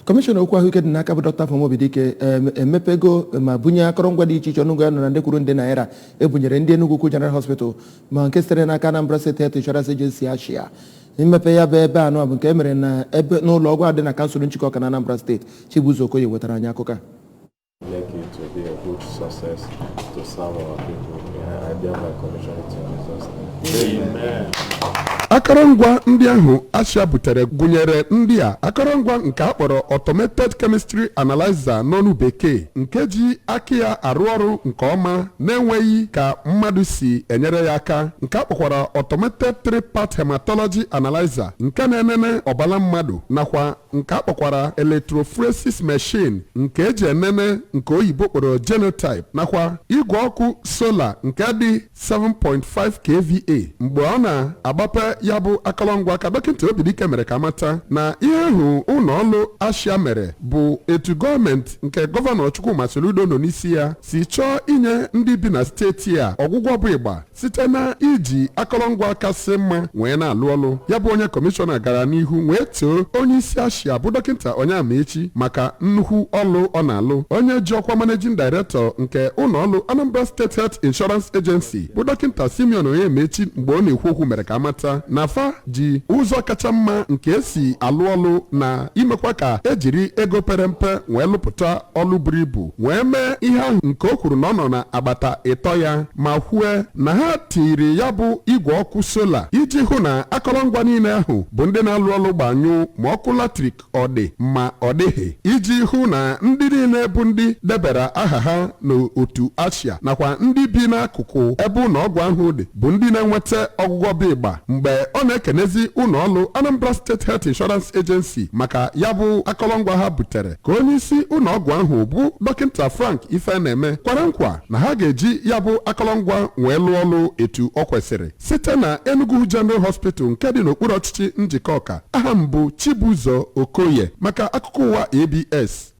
Kọmishọna okwu ahụike dị n'aka bụ Dr. Afam Obidike emepego ma bunye akọrọngwa dị iche iche ọnụego ya nọ na nde kwuru nde naira ebunyere ndị Enugu Ukwu General Hospital, ma nke sitere n'aka Anambra State Health Insurance Agency, ASHIA. Mmepe ya bụ ebe anọ bụ nke e mere na ebe n'ụlọ ọgwụ a dị na kansụl Njikọka na Anambra Steeti. Chibuzo Okoye wetara anyị akụkọ a. Make it to be a good success to serve our people. I thereby commission it in Jesus' name. Amen. Akọrọngwa ndị ahụ ASHIA butere gụnyere ndị a: akọrọngwa nke a kpọrọ Automated Chemistry Analyzer n'ọnụ Bekee, nke ji aka ya arụ ọrụ nke ọma na-enweghị ka mmadụ si enyere ya aka, nke a kpọkwara Automated Three-Part Hematology Analyzer, nke na-enene ọbara mmadụ, nakwa nke a kpọkwara Electrophoresis Machine, nke eji enene nke oyibo kpọrọ genotype, nakwa igwe ọkụ solar nke dị 7.5 kVA. Mgbe ọ na-agbape ya bụ akọrọngwa, ka Dọkịta Obidike mere ka mata na ihe ahụ ụlọ ọrụ ASHIA mere bụ etu gọọmenti nke Gọvanọ Chukwuma Soludo nọ n'isi ya si chọọ inye ndị bi na steeti a ọgwụgwọ bụ ịgba site na iji akọrọngwa kasị mma wee na-alụ ọlụ ya. Bụ onye kọmishọna gara n'ihu wee too onye isi ASHIA bụ Dọkịta Onyemaechi maka nnukwu ọlụ ọ na-alụ. Onye ji ọkwa managing director nke ụlọ ọrụ Anambra State Health Insurance Agency bụ Dọkịta Simeon Onyemaechi, mgbe ọ na-ekwu okwu, mere ka amata na fa ji ụzọ kacha mma nke esi alụ ọlụ na imekwa ka ejiri ego pere mpe wee lụpụta ọlụ buru ibu wee mee ihe ahụ, nke o kwuru na ọ nọ na agbata ịtọ ya, ma kwue na ha tiri ya bụ igwe ọkụ solar iji hụ na akọrọngwa niile ahụ bụ ndị na-alụ ọlụ gbanyụ ma ọkụ latrik ọ dị ma ọ dịghị, iji hụ na ndị niile bụ ndị debara aha ha n'otu ASHIA nakwa ndị bi n'akụkụ ebe ụlọ ọgwụ ahụ dị bụ ndị na-enweta ọgwụgwọ bụ ịgba. Mgbe ọ na-ekenezi ụlọ ọrụ Anambra State Health Insurance Agency maka ya bụ akọrọngwa ha butere, ka onye isi ụlọ ọgwụ ahụ bụ Dọkịta Frank Ifeneme kwara nkwa na ha ga-eji ya bụ akọrọngwa wee lụọ ọrụ etu ọ kwesịrị. Site na Enugu General Hospital nke dị n'okpuru ọchịchị Njikọka, aha m bụ Chibuzo Okoye maka akụkọ ụwa ABS.